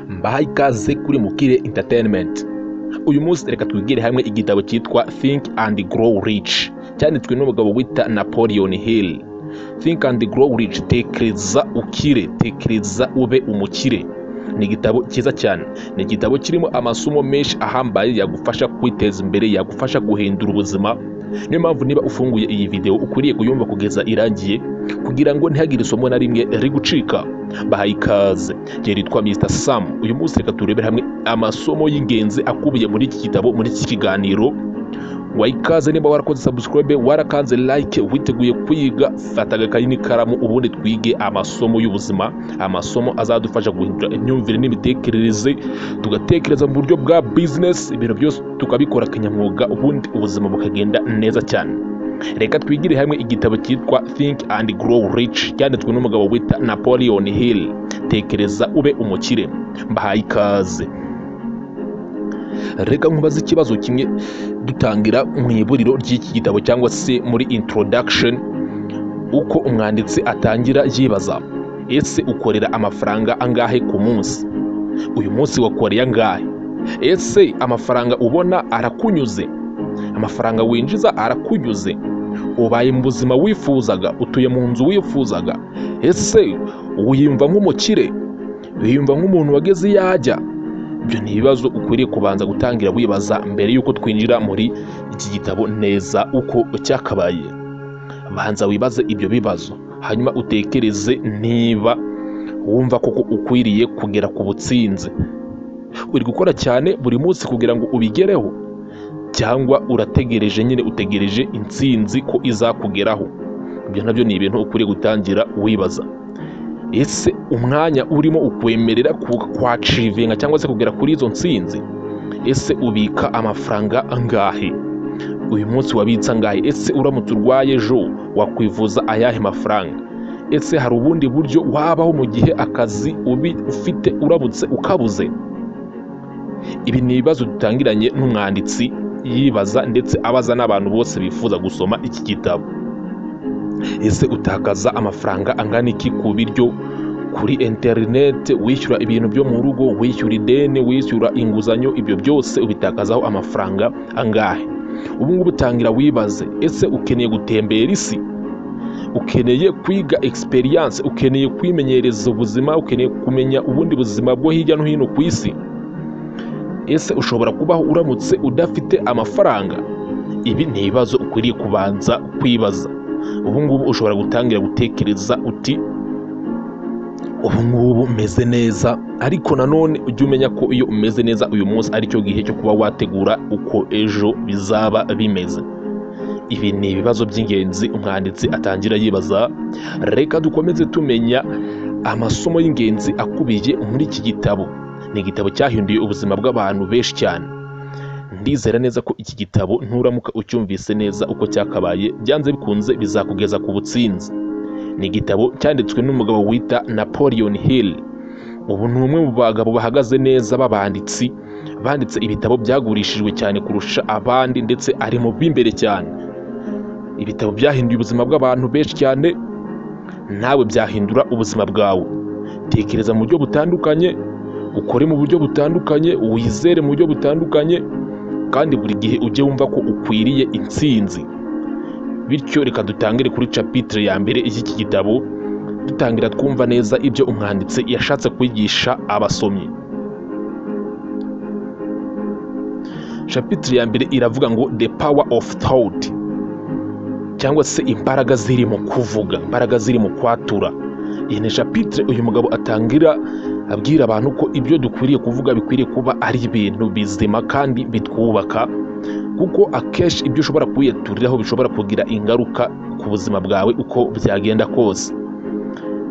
Mbahaye ikaze kuri Mukire Entertainment. Uyu munsi reka twigire hamwe igitabo cyitwa Think and Grow Rich, cyanditswe n'umugabo wita Napoleon Hill. Think and Grow Rich, tekereza ukire, tekereza ube umukire. Ni igitabo cyiza cyane, ni igitabo kirimo amasomo menshi ahambaye yagufasha kwiteza imbere, yagufasha guhindura ubuzima. Niyo mpamvu niba ufunguye iyi video ukwiriye kuyumva kugeza irangiye, kugira ngo ntihagire isomo na rimwe rigucika. Bahaye ikaze, njye nitwa Mr Sam. Uyu munsi reka turebere hamwe amasomo y'ingenzi akubiye muri iki gitabo, muri iki kiganiro. Waha ikaze niba warakoze subscribe, warakanze like, witeguye kwiga, fata agakayi n'ikaramu ubundi twige amasomo y'ubuzima, amasomo azadufasha guhindura imyumvire n'imitekerereze, tugatekereza mu buryo bwa business, ibintu byose tukabikora kinyamwuga, ubundi ubuzima bukagenda neza cyane. Reka twigire hamwe igitabo cyitwa Think and Grow Rich, cyanditswe n'umugabo wita Napoleon Hill. Tekereza ube umukire. Mbahaye ikaze. Reka nkubaze ikibazo kimwe dutangira mu iburiro ry'iki gitabo cyangwa se muri introduction, uko umwanditsi atangira yibaza: ese ukorera amafaranga angahe ku munsi? Uyu munsi wakoreye angahe? Ese amafaranga ubona arakunyuze? Amafaranga winjiza arakunyuze? Ubaye mu buzima wifuzaga? Utuye mu nzu wifuzaga? Ese wiyumva nk'umukire? Wiyumva nk'umuntu wageze iyo ajya? Ibyo ni ibibazo ukwiriye kubanza gutangira wibaza mbere y'uko twinjira muri iki gitabo neza uko cyakabaye. Banza wibaze ibyo bibazo, hanyuma utekereze niba wumva koko ukwiriye kugera ku butsinzi. Uri gukora cyane buri munsi kugira ngo ubigereho, cyangwa urategereje nyine, utegereje intsinzi ko izakugeraho? Ibyo nabyo ni ibintu ukwiriye gutangira wibaza. Ese umwanya urimo ukwemerera kwachievinga cyangwa se kugera kuri izo ntsinzi? Ese ubika amafaranga angahe? Uyu munsi wabitse angahe? Ese uramutse urwaye ejo wakwivuza ayahe mafaranga? Ese hari ubundi buryo wabaho mu gihe akazi ubi ufite uramutse ukabuze? Ibi ni ibibazo dutangiranye n'umwanditsi yibaza, ndetse abaza n'abantu bose bifuza gusoma iki gitabo. Ese utakaza amafaranga angana iki ku biryo, kuri interineti, wishyura ibintu byo mu rugo, wishyura ideni, wishyura inguzanyo? Ibyo byose ubitakazaho amafaranga angahe? Ubu ngubu utangira wibaze: ese ukeneye gutembera isi? Ukeneye kwiga experience? Ukeneye kwimenyereza ubuzima? Ukeneye kumenya ubundi buzima bwo hirya no hino ku isi? Ese ushobora kubaho uramutse udafite amafaranga? Ibi ni ibibazo ukwiriye kubanza kwibaza. Ubu ngubu ushobora gutangira gutekereza uti: ubu ngubu meze neza, ariko nanone ujye umenya ko iyo umeze neza uyu munsi aricyo gihe cyo kuba wategura uko ejo bizaba bimeze. Ibi ni ibibazo by'ingenzi umwanditsi atangira yibaza. Reka dukomeze tumenya amasomo y'ingenzi akubiye muri iki gitabo. Ni igitabo cyahinduye ubuzima bw'abantu benshi cyane. Ndizera neza ko iki gitabo nturamuka ucyumvise neza uko cyakabaye, byanze bikunze bizakugeza ku butsinzi. Ni igitabo cyanditswe n'umugabo wita Napoleon Hill. Ubu ni umwe mu bagabo bahagaze neza b'abanditsi banditse ibitabo byagurishijwe cyane kurusha abandi, ndetse ari mu b'imbere cyane. Ibitabo byahinduye ubuzima bw'abantu benshi cyane, nawe byahindura ubuzima bwawe. Tekereza mu buryo butandukanye, ukore mu buryo butandukanye, wizere mu buryo butandukanye, kandi buri gihe ujye wumva ko ukwiriye intsinzi. Bityo reka dutangire kuri chapitre ya mbere y'iki gitabo, dutangira twumva neza ibyo umwanditsi yashatse kwigisha abasomyi. Chapitre ya mbere iravuga ngo the power of thought, cyangwa se imbaraga ziri mu kuvuga, imbaraga ziri mu kwatura. Iyi ni chapitre uyu mugabo atangira abwira abantu ko ibyo dukwiriye kuvuga bikwiriye kuba ari ibintu bizima kandi bitwubaka, kuko akenshi ibyo ushobora kwiyaturiraho bishobora kugira ingaruka ku buzima bwawe uko byagenda kose.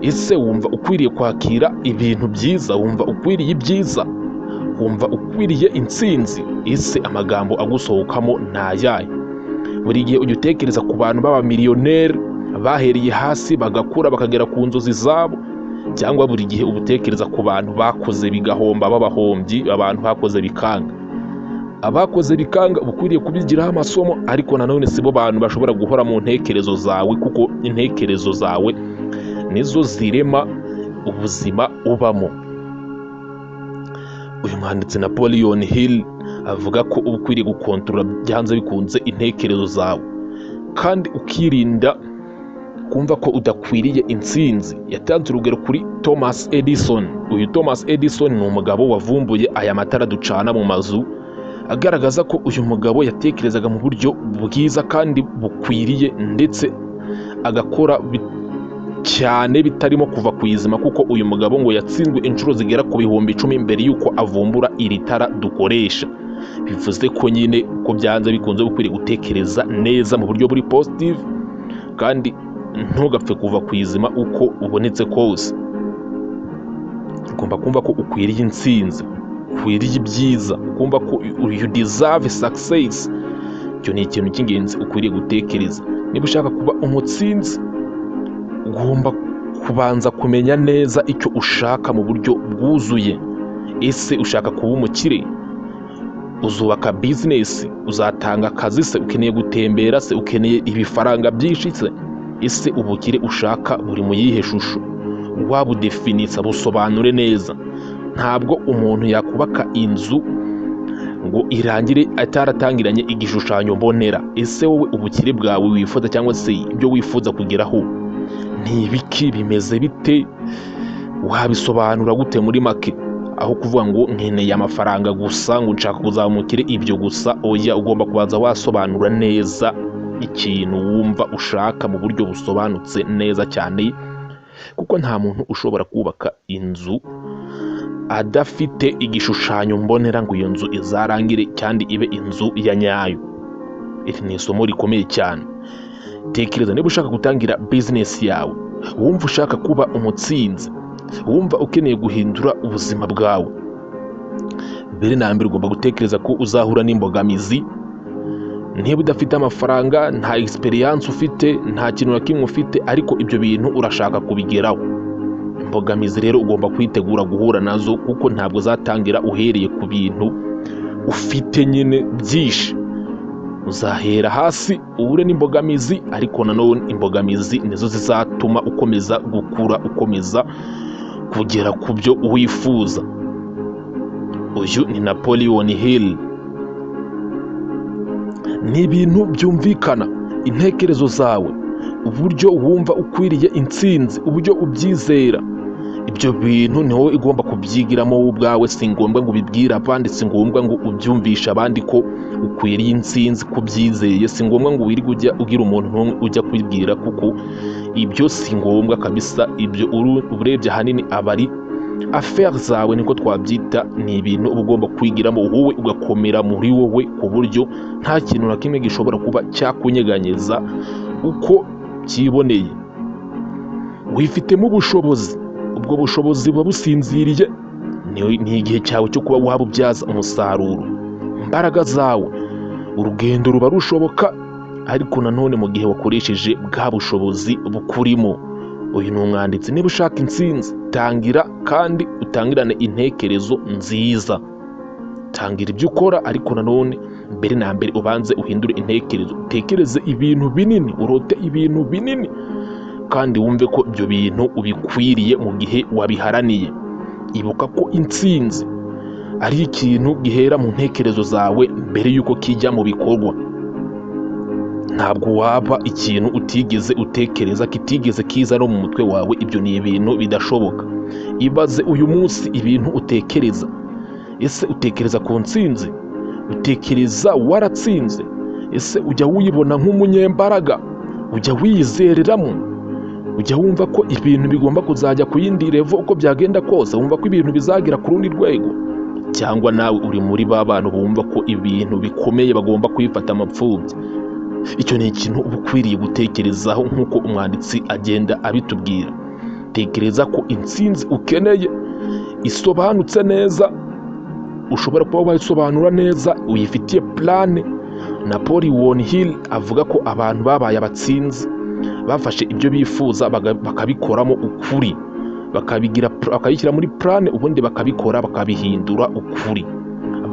Ese wumva ukwiriye kwakira ibintu byiza? Wumva ukwiriye ibyiza? Wumva ukwiriye intsinzi? Ese amagambo agusohokamo ni ayahe? Buri gihe ujya utekereza ku bantu b'abamiliyoneri bahereye hasi bagakura bakagera ku nzozi zabo, cyangwa buri gihe uba utekereza ku bantu bakoze bigahomba, b'abahombyi, abantu bakoze bikanga? Abakoze bikanga uba ukwiriye kubigiraho amasomo, ariko nanone si bo bantu bashobora guhora mu ntekerezo zawe, kuko intekerezo zawe nizo zirema ubuzima ubamo. Umwanditsi Napoleon Hill avuga ko uba ukwiriye gukontorora byanze bikunze intekerezo zawe, kandi ukirinda kumva ko udakwiriye intsinzi. Yatanze urugero kuri Thomas Edison. Uyu Thomas Edison ni umugabo wavumbuye aya matara ducana mu mazu, agaragaza ko uyu mugabo yatekerezaga mu buryo bwiza kandi bukwiriye, ndetse agakora cyane bitarimo kuva ku izima, kuko uyu mugabo ngo yatsinzwe inshuro zigera ku 10,000 mbere y'uko avumbura iri tara dukoresha. Bivuze ko nyine ko byanze bikunze ukwiriye gutekereza neza mu buryo buri positive, kandi ntugapfe kuva ku izima uko ubonetse kose. Ugomba kumva ko ukwiriye intsinzi, ukwiriye ibyiza, ukumva ko you deserve success. Icyo ni ikintu cy'ingenzi ukwiriye gutekereza. Niba ushaka kuba umutsinzi, ugomba kubanza kumenya neza icyo ushaka mu buryo bwuzuye. Ese ushaka kuba umukire? Uzubaka business? Uzatanga akazi se? Ukeneye gutembera se? Ukeneye ibifaranga byinshi se? Ese ubukire ushaka buri mu yihe shusho? Wabudefinisa, busobanure neza. Ntabwo umuntu yakubaka inzu ngo irangire ataratangiranye igishushanyo mbonera. Ese wowe ubukire bwawe wifuza cyangwa se ibyo wifuza kugeraho ni ibiki? Bimeze bite? Wabisobanura gute muri make? Aho kuvuga ngo nkeneye amafaranga gusa, ngo nshaka kuzamukire ibyo gusa, oya, ugomba kubanza wasobanura neza ikintu wumva ushaka mu buryo busobanutse neza cyane, kuko nta muntu ushobora kubaka inzu adafite igishushanyo mbonera ngo iyo nzu izarangire kandi ibe inzu ya nyayo. Iri ni isomo rikomeye cyane. Tekereza niba ushaka gutangira business yawe, wumva ushaka kuba umutsinzi, wumva ukeneye guhindura ubuzima bwawe, mbere na mbere ugomba gutekereza ko uzahura n'imbogamizi. Niba udafite amafaranga, nta experience ufite, nta kintu na kimwe ufite, ariko ibyo bintu urashaka kubigeraho, imbogamizi rero ugomba kwitegura guhura nazo, kuko ntabwo uzatangira uhereye ku bintu ufite nyine byinshi. Uzahera hasi uhure n'imbogamizi, ariko nanone imbogamizi nizo zizatuma ukomeza gukura, ukomeza kugera ku byo wifuza. Uyu ni Napoleon Hill. Ni ibintu byumvikana, intekerezo zawe, uburyo wumva ukwiriye intsinzi, uburyo ubyizera, ibyo bintu ni wowe ugomba kubyigiramo wowe ubwawe. Si ngombwa ngo ubibwire abandi, si ngombwa ngo ubyumvishe abandi ko ukwiriye intsinzi, ko ubyizeye. Si ngombwa ngo wirirwe ujya ugira umuntu n'umwe ujya kubibwira, kuko ibyo si ngombwa kabisa. Ibyo urebye ahanini aba ari affaires zawe, niko twabyita. Ni ibintu uba ugomba kwigiramo wowe, ugakomera muri wowe, ku buryo nta kintu na kimwe gishobora kuba cyakunyeganyeza uko byiboneye. Wifitemo ubushobozi, ubwo bushobozi buba businziriye. Ni igihe cyawe cyo kuba wabubyaza umusaruro imbaraga zawe. Urugendo ruba rushoboka, ariko nanone mu gihe wakoresheje bwa bushobozi bukurimo. Uyu ni umwanditsi. Niba ushaka intsinzi, tangira kandi utangirane intekerezo nziza. Tangira ibyo ukora, ariko nanone mbere na mbere ubanze uhindure intekerezo, utekereze ibintu binini, urote ibintu binini, kandi wumve ko ibyo bintu ubikwiriye mu gihe wabiharaniye. Ibuka ko intsinzi ari ikintu gihera mu ntekerezo zawe mbere y'uko kijya mu bikorwa. Ntabwo waba ikintu utigeze utekereza, kitigeze kiza no mu mutwe wawe. Ibyo ni ibintu bidashoboka. Ibaze uyu munsi ibintu utekereza. Ese utekereza ku ntsinzi? Utekereza waratsinze? Ese ujya wibona nk'umunyembaraga? Ujya wiyizereramo? Ujya wumva ko ibintu bigomba kuzajya ku yindi level uko byagenda kose? Wumva ko ibintu bizagera ku rundi rwego? Cyangwa nawe uri muri ba bantu bumva ko ibintu bikomeye bagomba kwifata amapfubyi? Icyo ni ikintu uba ukwiriye gutekerezaho nk'uko umwanditsi agenda abitubwira. Tekereza ko intsinzi ukeneye isobanutse neza, ushobora kuba wayisobanura neza, uyifitiye plan. Napoleon Hill avuga ko abantu babaye abatsinzi bafashe ibyo bifuza bakabikoramo ukuri, bakabishyira muri plan, ubundi bakabikora, bakabihindura ukuri.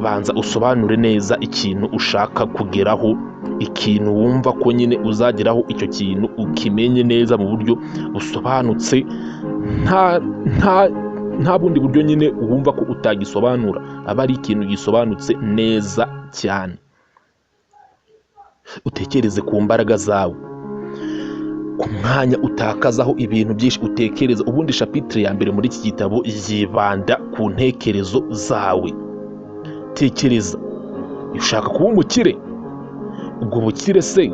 Banza usobanure neza ikintu ushaka kugeraho, ikintu wumva ko nyine uzageraho, icyo kintu ukimenye neza mu buryo busobanutse, nta Nta bundi buryo nyine wumva ko utagisobanura, aba ari ikintu gisobanutse neza cyane. Utekereze ku mbaraga zawe, ku mwanya utakazaho ibintu byinshi utekereza. Ubundi chapitre ya mbere muri iki gitabo yibanda ku ntekerezo zawe. Tekereza, ushaka kuba umukire? Ubwo bukire se,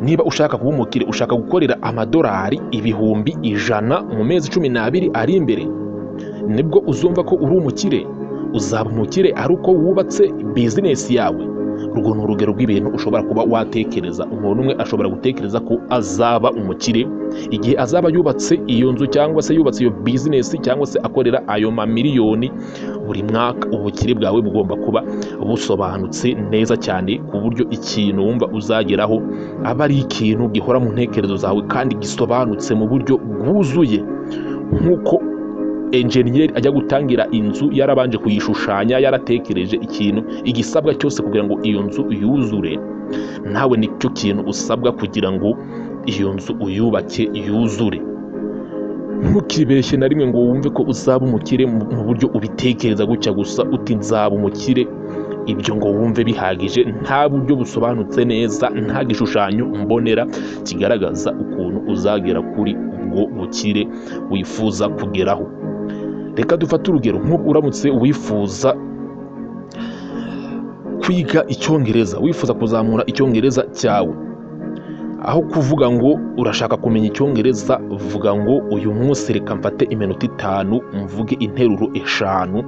niba ushaka kuba umukire, ushaka gukorera amadolari 100,000 mu mezi 12 ari imbere, nibwo uzumva ko uri umukire? Uzaba umukire ari uko wubatse bizinesi yawe? Urwo ni urugero rw'ibintu ushobora kuba watekereza. Umuntu umwe ashobora gutekereza ko azaba umukire igihe azaba yubatse iyo nzu, cyangwa se yubatse iyo bizinesi, cyangwa se akorera ayo mamiliyoni buri mwaka. Ubukire bwawe bugomba kuba busobanutse neza cyane, ku buryo ikintu wumva uzageraho aba ari ikintu gihora mu ntekerezo zawe kandi gisobanutse mu buryo bwuzuye. Nk'uko enjeniyeri ajya gutangira inzu yarabanje kuyishushanya, yaratekereje ikintu igisabwa cyose kugira ngo iyo nzu yuzure, nawe nicyo kintu usabwa kugira ngo iyo nzu uyubake yuzure. Ntukibeshye na rimwe ngo wumve ko uzaba umukire mu buryo ubitekereza gutya gusa, uti nzaba umukire, ibyo ngo wumve bihagije. Nta buryo busobanutse neza, nta gishushanyo mbonera kigaragaza ukuntu uzagera kuri ubwo bukire wifuza kugeraho. Reka dufate urugero, nk'ubu uramutse wifuza kwiga icyongereza, wifuza kuzamura icyongereza cyawe, aho kuvuga ngo urashaka kumenya icyongereza, vuga ngo uyu munsi reka mfate iminota 5 mvuge interuro 5,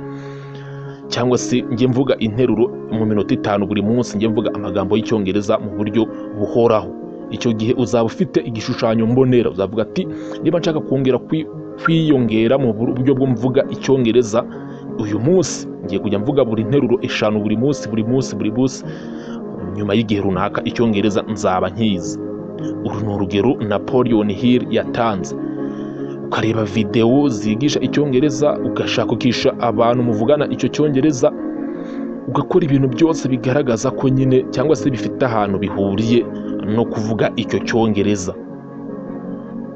cyangwa se njye mvuga interuro mu minota 5 buri munsi, njye mvuga amagambo y'icyongereza mu buryo buhoraho. Icyo gihe uzaba ufite igishushanyo mbonera, uzavuga ati niba nshaka kongera kwiyongera mu buryo bwo mvuga icyongereza, uyu munsi ngiye kujya mvuga buri nteruro 5 buri munsi, buri munsi, buri munsi, nyuma y'igihe runaka icyongereza nzaba nkizi. Uru ni urugero Napoleon Hill yatanze. Ukareba videwo zigisha icyongereza, ugashakisha abantu muvugana icyo cyongereza, ugakora ibintu byose bigaragaza ko nyine cyangwa se bifite ahantu bihuriye no kuvuga icyo cyongereza.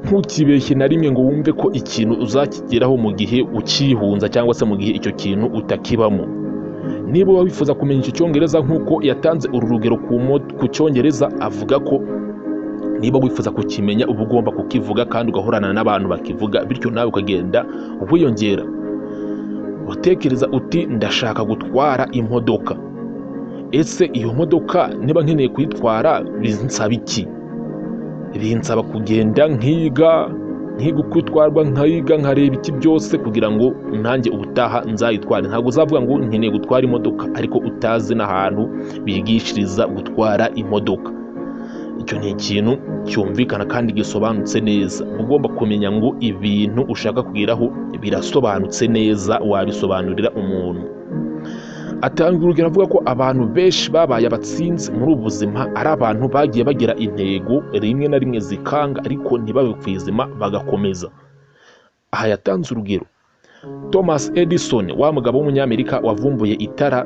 Ntukibeshye na rimwe ngo wumve ko ikintu uzakigeraho mu gihe ukihunza, cyangwa se mu gihe icyo kintu utakibamo. Niba wifuza kumenya icyo cyongereza, nk'uko yatanze uru rugero ku cyongereza, avuga ko niba wifuza kukimenya uba ugomba kukivuga kandi ugahorana n'abantu bakivuga, bityo nawe ukagenda wiyongera. Utekereza uti ndashaka gutwara imodoka, ese iyo modoka niba nkeneye kuyitwara binsaba iki? Binsaba kugenda nkiga uko itwarwa, nkayiga, nkareba iki byose kugira ngo nanjye ubutaha nzayitware. Ntabwo uzavuga ngo nkeneye gutwara imodoka ariko utazi n'ahantu bigishiriza gutwara imodoka. Icyo ni ikintu cyumvikana kandi gisobanutse neza. Ugomba kumenya ngo ibintu ushaka kugeraho birasobanutse neza, wabisobanurira umuntu. Atanga urugero avuga ko abantu benshi babaye abatsinzi muri ubu buzima ari abantu bagiye bagira intego rimwe na rimwe zikanga, ariko ntibabe ku izima bagakomeza. Aha yatanze urugero Thomas Edison, wa mugabo w'umunyamerika wavumbuye itara,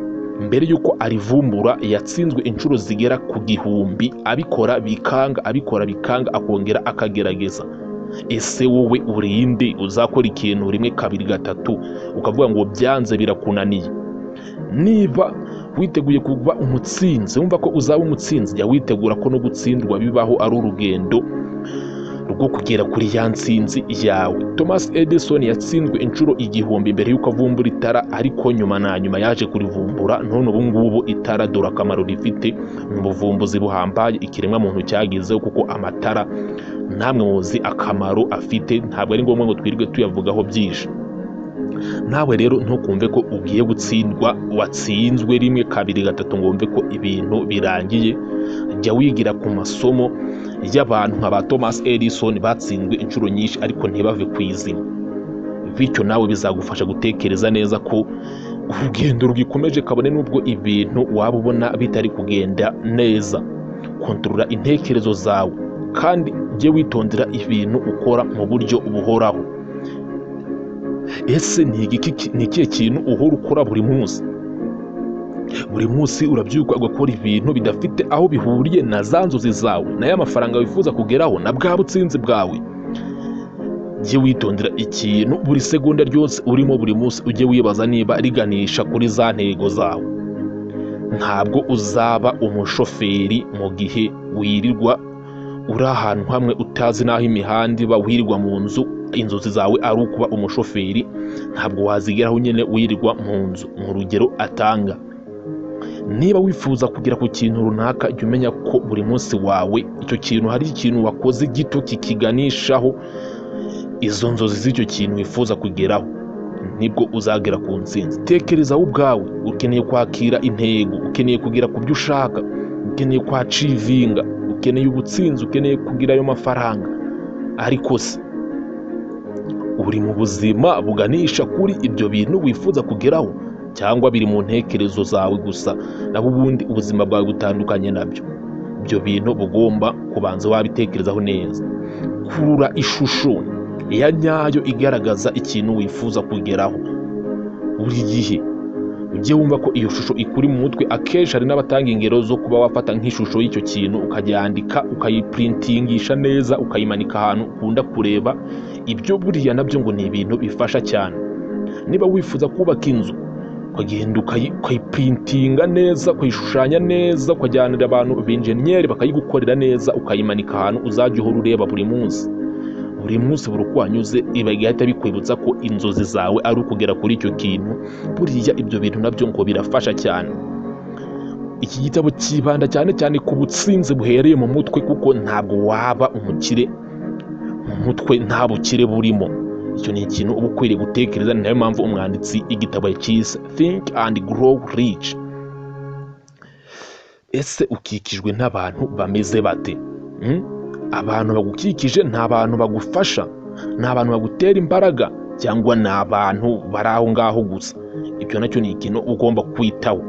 mbere y'uko arivumbura yatsinzwe inshuro zigera ku 1000, abikora bikanga, abikora bikanga, akongera akagerageza. Ese wowe urinde uzakora ikintu rimwe, kabiri, gatatu ukavuga ngo byanze birakunaniye? Niba witeguye kuba umutsinzi, wumva ko uzaba umutsinzi, jya witegura ko no gutsindwa bibaho, ari urugendo rwo kugera kuri ya ntsinzi yawe. Thomas Edison yatsinzwe inshuro 1000 mbere y'uko avumbura itara, ariko nyuma na nyuma yaje kurivumbura. None ubu ngubu itara dore akamaro rifite mu buvumbuzi buhambaye ikiremwamuntu cyagezeho, kuko amatara namwe muzi akamaro afite, ntabwo ari ngombwa ngo twirirwe tuyavugaho byinshi. Nawe rero ntukumve ko ugiye gutsindwa, watsinzwe rimwe, kabiri, gatatu ngo wumve ko ibintu birangiye. Jya wigira ku masomo y'abantu nka ba Thomas Edison batsinzwe inshuro nyinshi ariko ntibave ku izima. Bityo nawe bizagufasha gutekereza neza ko urugendo rugikomeje, kabone n'ubwo ibintu waba ubona bitari kugenda neza. Kontorora intekerezo zawe kandi ujye witondera ibintu ukora mu buryo buhoraho. Ese ni ikihe kintu uhora ukora buri munsi? Buri munsi urabyuka ugakora ibintu bidafite aho bihuriye na za nzozi zawe, na ya mafaranga wifuza kugeraho, na bwa butsinzi bwawe. Jye witondera ikintu buri segonda ryose urimo, buri munsi ujye wibaza niba riganisha kuri za ntego zawe. Ntabwo uzaba umushoferi mu gihe wirirwa uri ahantu hamwe utazi n'aho imihanda iba, wirirwa mu nzu, inzozi zawe ari ukuba umushoferi, ntabwo wazigeraho nyine wirirwa mu nzu. Mu rugero atanga, niba wifuza kugera ku kintu runaka, jya umenya ko buri munsi wawe icyo kintu hari ikintu wakoze gito kikiganishaho izo nzozi z'icyo kintu wifuza kugeraho, nibwo uzagera ku ntsinzi. Tekereza wowe ubwawe, ukeneye kwakira intego, ukeneye kugera ku byo ushaka, ukeneye kwachievinga, ukeneye ubutsinzi, ukeneye kugira ayo mafaranga, ariko se uri mu buzima buganisha kuri ibyo bintu wifuza kugeraho, cyangwa biri mu ntekerezo zawe gusa, naho ubundi ubuzima bwawe butandukanye nabyo? Ibyo bintu bugomba kubanza wabitekerezaho neza. Kurura ishusho ya nyayo igaragaza ikintu wifuza kugeraho. Buri gihe ujye wumva ko iyo shusho ikuri mu mutwe. Akenshi hari n'abatanga ingero zo kuba wafata nk'ishusho y'icyo kintu, ukayandika, ukayiprintingisha neza, ukayimanika ahantu ukunda kureba. Ibyo buriya nabyo ngo ni ibintu bifasha cyane. Niba wifuza kubaka inzu, ukagenda ukayiprintinga neza, ukayishushanya neza, ukajyanira abantu b'enjeniyeri bakayigukorera neza, ukayimanika ahantu uzajya uhora ureba buri munsi, buri munsi, buri uko wanyuze, iba igahita bikwibutsa ko inzozi zawe ari ukugera kuri icyo kintu. Buriya ibyo bintu nabyo ngo birafasha cyane. Iki gitabo cyibanda cyane cyane ku butsinzi buhereye mu mutwe, kuko ntabwo waba umukire mu mutwe nta bukire burimo. Icyo ni ikintu uba ukwiriye gutekereza. Ni nayo mpamvu umwanditsi igitabo yacyise Think and Grow Rich. Ese ukikijwe n'abantu bameze bate? Abantu bagukikije ni abantu bagufasha, ni abantu bagutera imbaraga, cyangwa ni abantu bari aho ngaho gusa? Ibyo nacyo ni ikintu ugomba kwitaho.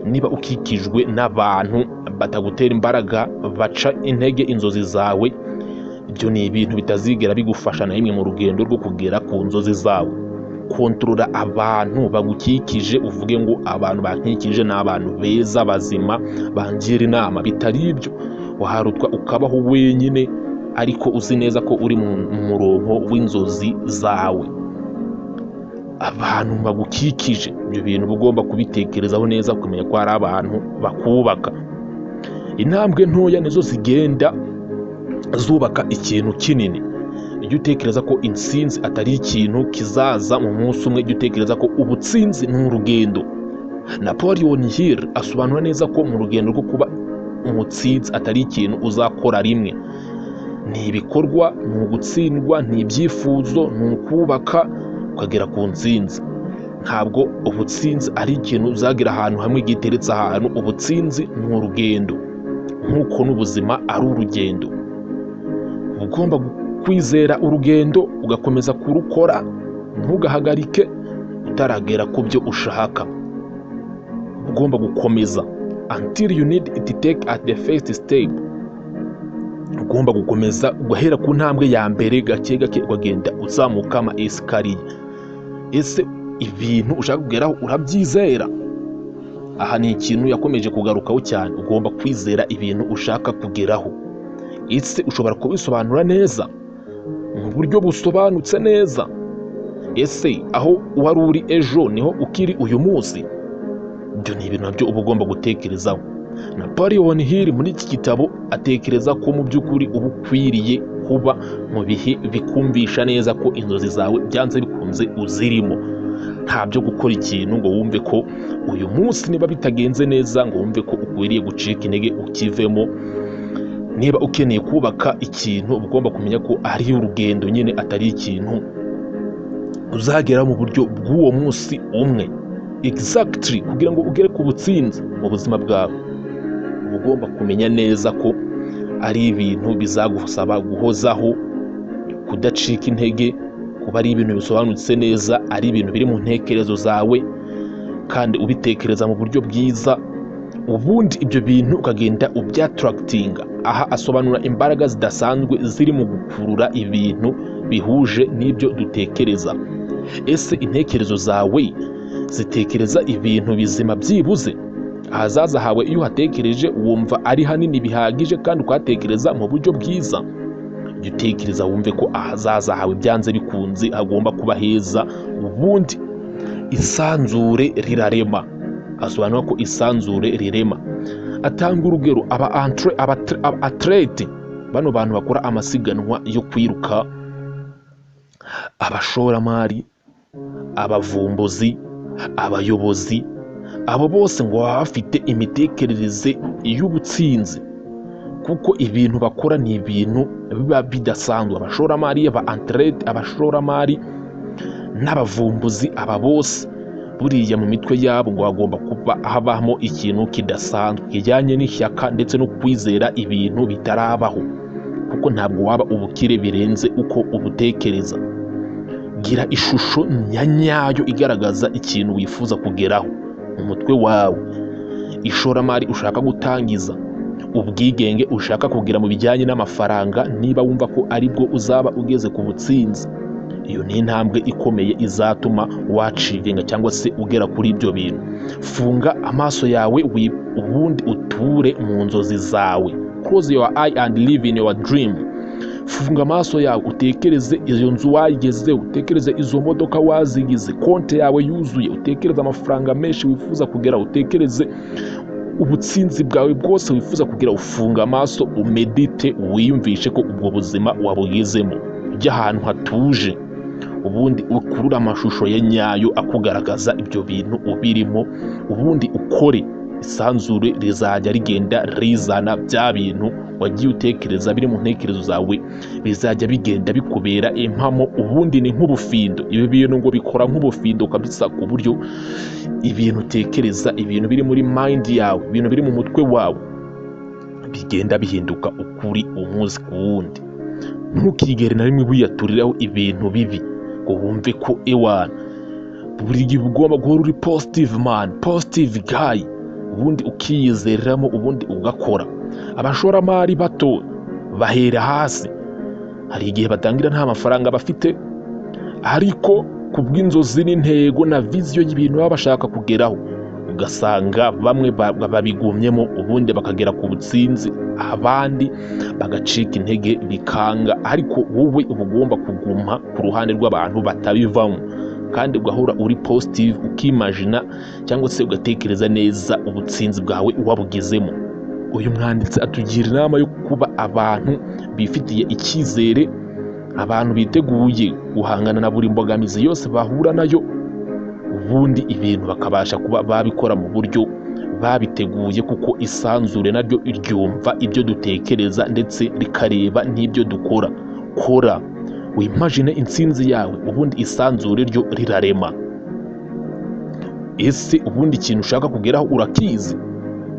Niba ukikijwe n'abantu batagutera imbaraga, baca intege inzozi zawe, ibyo ni ibintu bitazigera bigufasha na rimwe mu rugendo rwo kugera ku nzozi zawe. Kontorora abantu bagukikije, uvuge ngo abantu bankikije ni abantu beza, bazima, bangira inama. Bitari ibyo, waharutwa ukabaho wenyine, ariko uzi neza ko uri mu murongo w'inzozi zawe. Abantu bagukikije, ibyo bintu uba ugomba kubitekerezaho neza, ukamenya ko hari abantu bakubaka. Intambwe ntoya nizo zigenda zubaka ikintu kinini. Ujye utekereza ko intsinzi atari ikintu kizaza mu munsi umwe, ujye utekereza ko ubutsinzi ni urugendo. Napoleon Hill asobanura neza ko mu rugendo rwo kuba umutsinzi atari ikintu uzakora rimwe, ni ibikorwa, ni ugutsindwa, ni ibyifuzo, ni ukubaka ukagera ku ntsinzi. Ntabwo ubutsinzi ari ikintu uzagera ahantu hamwe giteretse ahantu. Ubutsinzi ni urugendo, nk'uko n'ubuzima ari urugendo. Uba ugomba kwizera urugendo, ugakomeza kurukora, ntugahagarike utaragera ku byo ushaka. Uba ugomba gukomeza until you need it, take at the first step. Ugomba gukomeza ugahera ku ntambwe ya mbere, gake gake ukagenda uzamuka ama escalier. Ese ibintu ushaka kugeraho urabyizera? Aha ni ikintu yakomeje kugarukaho cyane. Ugomba kwizera ibintu ushaka kugeraho. Ese ushobora kubisobanura neza mu buryo busobanutse neza? Ese aho wari uri ejo niho ukiri uyu munsi? Ibyo ni ibintu nabyo uba ugomba gutekerezaho. Napoleon Hill muri iki gitabo atekereza ko mu by'ukuri uba ukwiriye kuba mu bihe bikumvisha neza ko inzozi zawe byanze bikunze uzirimo. Nta byo gukora ikintu ngo wumve ko uyu munsi niba bitagenze neza ngo wumve ko ukwiriye gucika intege ukivemo. Niba ukeneye kubaka ikintu, uba ugomba kumenya ko ari urugendo nyine, atari ikintu uzagera mu buryo bw'uwo munsi umwe exactly. Kugira ngo ugere ku butsinzi mu buzima bwawe, uba ugomba kumenya neza ko ari ibintu bizagusaba guhozaho, kudacika intege, kuba ari ibintu bisobanutse neza, ari ibintu biri mu ntekerezo zawe kandi ubitekereza mu buryo bwiza, ubundi ibyo bintu ukagenda ubyattractinga. Aha asobanura imbaraga zidasanzwe ziri mu gukurura ibintu bihuje n'ibyo dutekereza. Ese intekerezo zawe zitekereza ibintu bizima byibuze? Ahazaza hawe iyo uhatekereje wumva ari hanini bihagije kandi ukahatekereza mu buryo bwiza. Jya umenya ko ibintu utekereza bigenda bikurura. Jya utekereza wumve ko ahazaza hawe byanze bikunze hagomba kuba heza. Ubundi isanzure rirarema. Asobanura ko isanzure rirema, atanga urugero: aba athlete, bano bantu bakora amasiganwa yo kwiruka, abashoramari, abavumbuzi, abayobozi, abo bose ngo baba bafite imitekerereze y'ubutsinzi, kuko ibintu bakora ni ibintu biba bidasanzwe. Abashoramari, aba athlete, abashoramari n'abavumbuzi, aba bose buriya mu mitwe yabo ngo hagomba kuba habamo ikintu kidasanzwe kijyanye n'ishyaka ndetse no kwizera ibintu bitarabaho, kuko ntabwo waba ubukire birenze uko ubutekereza. Gira ishusho ya nyayo igaragaza ikintu wifuza kugeraho mu mutwe wawe: ishoramari ushaka gutangiza, ubwigenge ushaka kugira mu bijyanye n'amafaranga. Niba wumva ko aribwo uzaba ugeze ku butsinzi, iyo ni intambwe ikomeye izatuma wacigenga cyangwa se ugera kuri ibyo bintu. Funga amaso yawe, ubundi uture mu nzozi zawe. Close your eye and live in your dream. Funga amaso yawe, utekereze iyo nzu wayigezeho, utekereze izo modoka wazigize, konti yawe yuzuye, utekereze amafaranga menshi wifuza kugera, utekereze ubutsinzi bwawe bwose wifuza kugira. Ufunga amaso, umedite, wiyumvishe ko ubwo buzima wabugezemo. Ujya ahantu hatuje, ubundi ukurure amashusho ya nyayo akugaragaza ibyo bintu ubirimo, ubundi ukore. Isanzure rizajya rigenda rizana bya bintu wagiye utekereza biri mu ntekerezo zawe, bizajya bigenda bikubera impamo. Ubundi ni nk'ubufindo, ibi bintu ngo bikora nk'ubufindo kabisa, ku buryo ibintu utekereza, ibintu biri muri mind yawe, ibintu biri mu mutwe wawe bigenda bihinduka ukuri umunsi ku wundi. Ntukigere na rimwe wiyaturiraho ibintu bibi ngo wumve ko ewana. Buri gihe ugomba guhora uri positive man, positive guy, ubundi ukiyizereramo, ubundi ugakora. Abashoramari bato bahera hasi. Hari igihe batangira nta mafaranga bafite, ariko ku bw'inzozi n'intego na vision y'ibintu baba bashaka kugeraho, ugasanga bamwe babigumyemo, ubundi bakagera ku butsinzi, abandi bagacika intege bikanga. Ariko wowe uba ugomba kuguma ku ruhande rw'abantu batabivamo, kandi ugahora uri positive, ukimajina cyangwa se ugatekereza neza ubutsinzi bwawe wabugezemo. Uyu mwanditsi atugira inama yo kuba abantu bifitiye icyizere, abantu biteguye guhangana na buri mbogamizi yose bahura nayo, ubundi ibintu bakabasha kuba babikora mu buryo babiteguye, kuko isanzure naryo ryumva ibyo dutekereza ndetse rikareba n'ibyo dukora. Kora, wimajine intsinzi yawe, ubundi isanzure ryo rirarema. Ese ubundi ikintu ushaka kugeraho urakizi,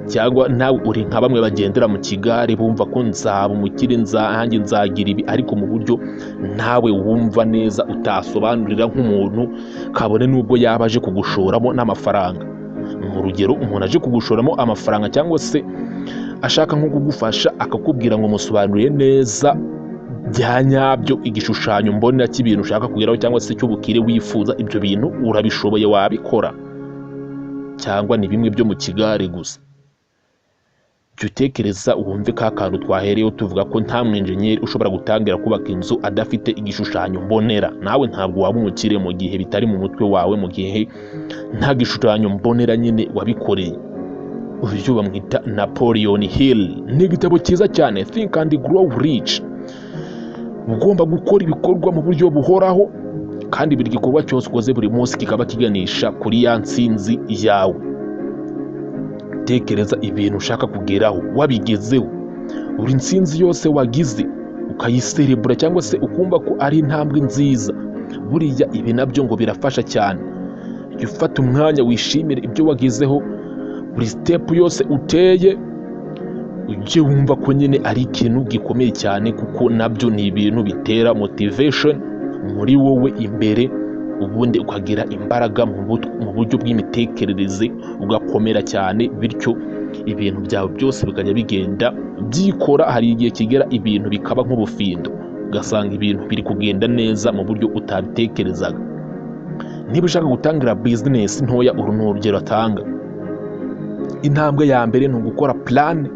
cyangwa nawe uri nka bamwe bagendera mu kigare, bumva ko nzaba umukire, nzanjye nzagira ibi, ariko mu buryo nawe wumva neza utasobanurira nk'umuntu, kabone n'ubwo yaba aje kugushoramo n'amafaranga? Mu rugero, umuntu aje kugushoramo amafaranga cyangwa se ashaka nko kugufasha, akakubwira ngo musobanurire neza bya nyabyo igishushanyo mbonera cy'ibintu ushaka kugeraho cyangwa se cy'ubukire wifuza, ibyo bintu urabishoboye, wabikora, cyangwa ni bimwe byo mu kigare gusa? Jya utekereza wumve ka kantu twahereyeho tuvuga ko nta mwenjenyeri ushobora gutangira kubaka inzu adafite igishushanyo mbonera. Nawe ntabwo waba umukire mu gihe bitari mu mutwe wawe, mu gihe nta gishushanyo mbonera nyine wabikoreye. Uyu bamwita Napoleon Hill. Ni igitabo cyiza cyane, Think and Grow Rich. Ugomba gukora ibikorwa mu buryo buhoraho, kandi buri gikorwa cyose ukoze buri munsi kikaba kiganisha kuri ya ntsinzi yawe. Tekereza ibintu ushaka kugeraho wabigezeho, buri ntsinzi yose wagize ukayiserebura cyangwa se ukumva ko ari intambwe nziza. Buriya ibi nabyo ngo birafasha cyane. Jya ufata umwanya wishimire ibyo wagezeho. Buri step yose uteye ujye wumva ko nyine ari ikintu gikomeye cyane, kuko nabyo ni ibintu bitera motivation muri wowe imbere, ubundi ukagira imbaraga mu buryo bw'imitekerereze, ugakomera cyane, bityo ibintu byawe byose bikajya bigenda byikora. Hari igihe kigera ibintu bikaba nk'ubufindo, ugasanga ibintu biri kugenda neza mu buryo utabitekerezaga. Niba ushaka gutangira business ntoya, uru ni urugero atanga: intambwe ya mbere ni ugukora plan.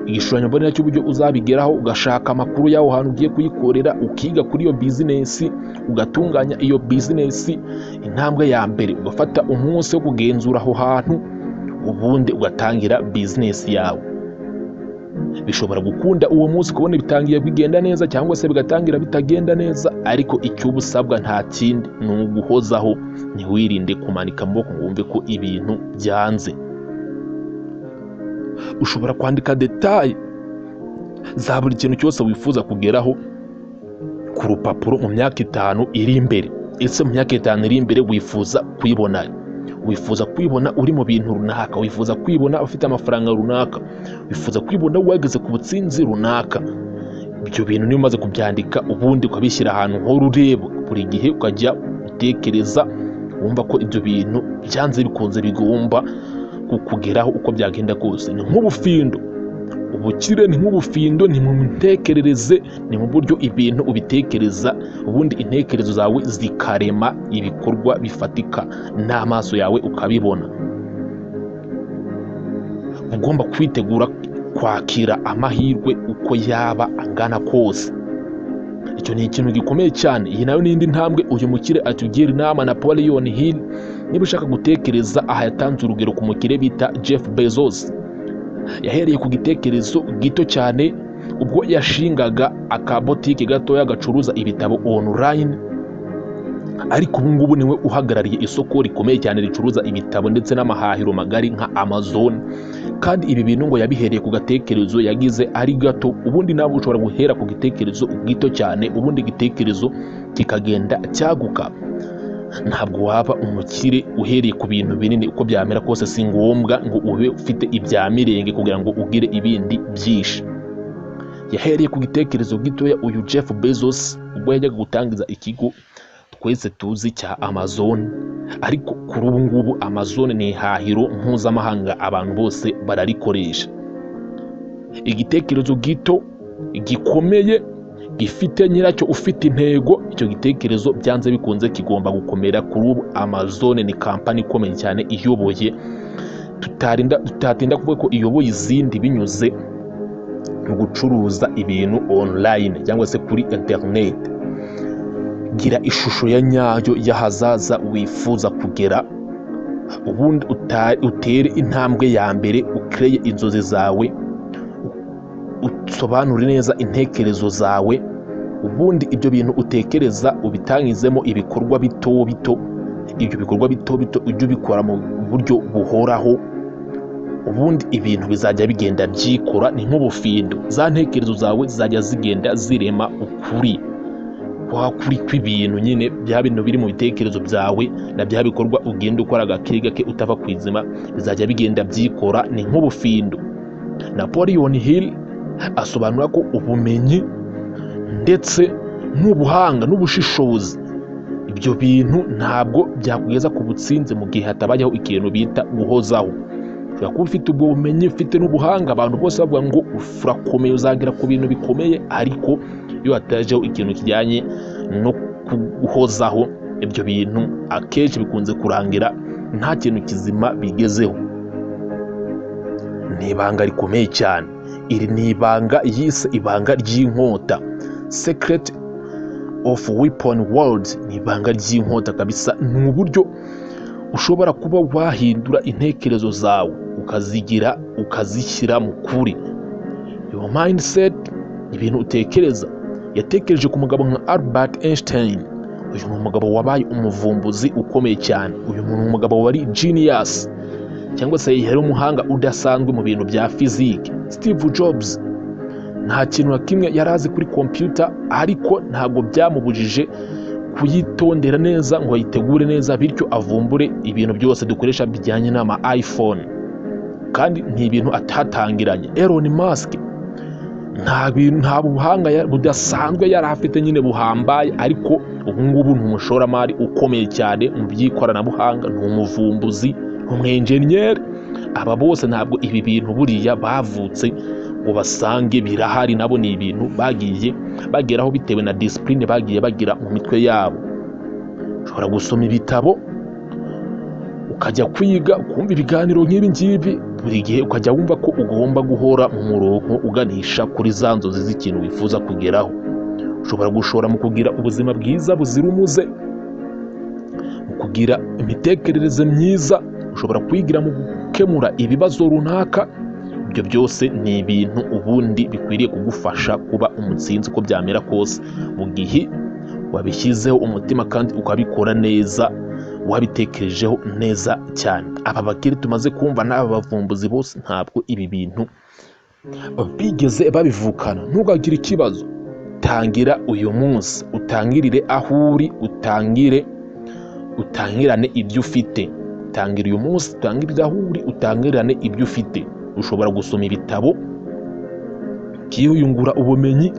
Igishushanyo mbonera cy'uburyo uzabigeraho, ugashaka amakuru y'aho hantu ugiye kuyikorera, ukiga kuri iyo business, ugatunganya iyo business. Intambwe ya mbere, ugafata umunsi wo kugenzura aho hantu, ubundi ugatangira business yawe. Bishobora gukunda uwo munsi kubona bitangiye bigenda neza, cyangwa se bigatangira bitagenda neza, ariko icyo uba usabwa nta kindi, ni uguhozaho, ntiwirinde kumanika amaboko ngo wumve ko ibintu byanze. Ushobora kwandika détails za buri kintu cyose wifuza kugeraho ku rupapuro mu myaka 5 iri imbere. Ese mu myaka 5 iri imbere wifuza kuyibona? Wifuza kwibona uri mu bintu runaka, wifuza kwibona ufite amafaranga runaka, wifuza kwibona wageze ku butsinzi runaka. Ibyo bintu niba umaze kubyandika, ubundi ukabishyira ahantu uhora ureba buri gihe, ukajya utekereza wumva ko ibyo bintu byanze bikunze bigomba kukugeraho uko byagenda kose. Ni nk'ubufindo, ubukire ni nk'ubufindo, ni mu mitekerereze, ni mu buryo ibintu ubitekereza, ubundi intekerezo zawe zikarema ibikorwa bifatika n'amaso yawe ukabibona. Ugomba kwitegura kwakira amahirwe uko yaba angana kose. Icyo ni ikintu gikomeye cyane. Iyi nayo ni indi ntambwe uyu mukire atugira inama, Napoleon Hill. Niba ushaka gutekereza aha, yatanze urugero ku mukire bita Jeff Bezos. Yahereye ku gitekerezo gito cyane ubwo yashingaga akabotike gatoya gacuruza ibitabo online, ariko ubu ngubu niwe uhagarariye isoko rikomeye cyane ricuruza ibitabo ndetse n'amahahiro magari nka Amazon. Kandi ibi bintu ngo yabihereye ku gatekerezo yagize ari gato. Ubundi nawe ushobora guhera ku gitekerezo gito cyane, ubundi igitekerezo kikagenda cyaguka. Ntabwo waba umukire uhereye ku bintu binini. Uko byamera kose, si ngombwa ngo ube ufite ibya mirenge kugira ngo ugire ibindi byinshi. Yahereye ku gitekerezo gitoya uyu Jeff Bezos ubwo yajyaga gutangiza ikigo twese tuzi cya Amazon, ariko kuri ubu ngubu Amazon ni ihahiro mpuzamahanga, abantu bose bararikoresha. Igitekerezo gito gikomeye gifite nyiracyo ufite intego, icyo gitekerezo byanze bikunze kigomba gukomera. Kuri ubu Amazon ni kampani ikomeye cyane iyoboye, tutatinda kuvuga ko iyoboye izindi binyuze mu gucuruza ibintu online cyangwa se kuri internet. Gira ishusho ya nyayo y'ahazaza wifuza kugera, ubundi utere intambwe ya mbere, ukereye inzozi zawe, usobanure neza intekerezo zawe, ubundi ibyo bintu utekereza ubitangizemo ibikorwa bito bito. Ibyo bikorwa bito bito ujye ubikora mu buryo buhoraho, ubundi ibintu bizajya bigenda byikora. Ni nk'ubufindo, za ntekerezo zawe zizajya zigenda zirema ukuri kwa kuri kw'ibintu nyine. Bya bintu biri mu bitekerezo byawe na bya bikorwa ugenda ukora gake gake utava ku izima, bizajya bigenda byikora, ni nk'ubufindo. Napoleon Hill asobanura ko ubumenyi ndetse n'ubuhanga n'ubushishozi, ibyo bintu ntabwo byakugeza ku butsinzi mu gihe hatabayeho ikintu bita guhozaho. Ushobora kuba ufite ubwo bumenyi, ufite n'ubuhanga, abantu bose bavuga ngo urakomeye, uzagera ku bintu bikomeye, ariko iyo hatajeho ikintu kijyanye no guhozaho, ibyo bintu akenshi bikunze kurangira nta kintu kizima bigezeho. Ni ibanga rikomeye cyane. Iri ni ibanga yise ibanga ry'inkota, secret of weapon world. Ni ibanga ry'inkota kabisa. Ni uburyo ushobora kuba wahindura intekerezo zawe, ukazigira, ukazishyira mu kuri. Your mindset, ibintu utekereza. Yatekereje ku mugabo nka Albert Einstein. Uyu ni umugabo wabaye umuvumbuzi ukomeye cyane. Uyu ni umugabo wari genius, cyangwa se yari umuhanga udasanzwe mu bintu bya fizike. Steve Jobs nta kintu na kimwe yari azi kuri computer, ariko ntabwo byamubujije kuyitondera neza ngo ayitegure neza, bityo avumbure ibintu byose dukoresha bijyanye n'ama iPhone, kandi ni ibintu atatangiranye. Elon Musk nta bintu, nta buhanga budasanzwe yari afite nyine buhambaye, ariko ubu ngubu ni umushoramari ukomeye cyane mu by'ikoranabuhanga, ni umuvumbuzi, ni umwenjeniyeri. Aba bose ntabwo ibi bintu buriya bavutse ngo basange birahari, nabo ni ibintu bagiye bageraho bitewe na discipline bagiye bagira mu mitwe yabo. Ushobora gusoma ibitabo, ukajya kwiga, ukumva ibiganiro nk'ibi ngibi, Buri gihe ukajya wumva ko ugomba guhora mu murongo uganisha kuri za nzozi z'ikintu wifuza kugeraho. Ushobora gushora mu kugira ubuzima bwiza buzira umuze, mu kugira imitekerereze myiza, ushobora kwigira mu gukemura ibibazo runaka. Ibyo byose ni ibintu ubundi bikwiriye kugufasha kuba umutsinzi uko byamera kose, mu gihe wabishyizeho umutima kandi ukabikora neza, wabitekerejeho neza cyane. Aba bakire tumaze kumva n'aba bavumbuzi bose ntabwo ibi bintu bigeze babivukana. Ntugagire ikibazo, tangira uyu munsi, utangirire aho uri, utangire utangirane ibyo ufite. Tangira uyu munsi, utangirire aho uri, utangirane ibyo ufite. Ushobora gusoma ibitabo ukiyungura ubumenyi,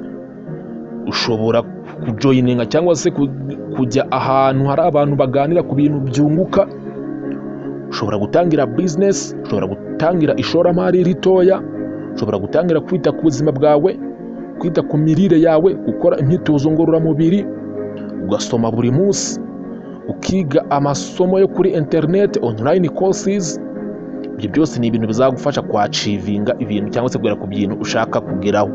ushobora kujoininga cyangwa se kujya ahantu hari abantu baganira ku bintu byunguka, ushobora gutangira business, ushobora gutangira ishoramari ritoya, ushobora gutangira kwita ku buzima bwawe, kwita ku mirire yawe, gukora imyitozo ngororamubiri, ugasoma buri munsi, ukiga amasomo yo kuri interineti, online courses. Ibyo byose ni ibintu bizagufasha kwachievinga ibintu cyangwa se kugera ku bintu ushaka kugeraho.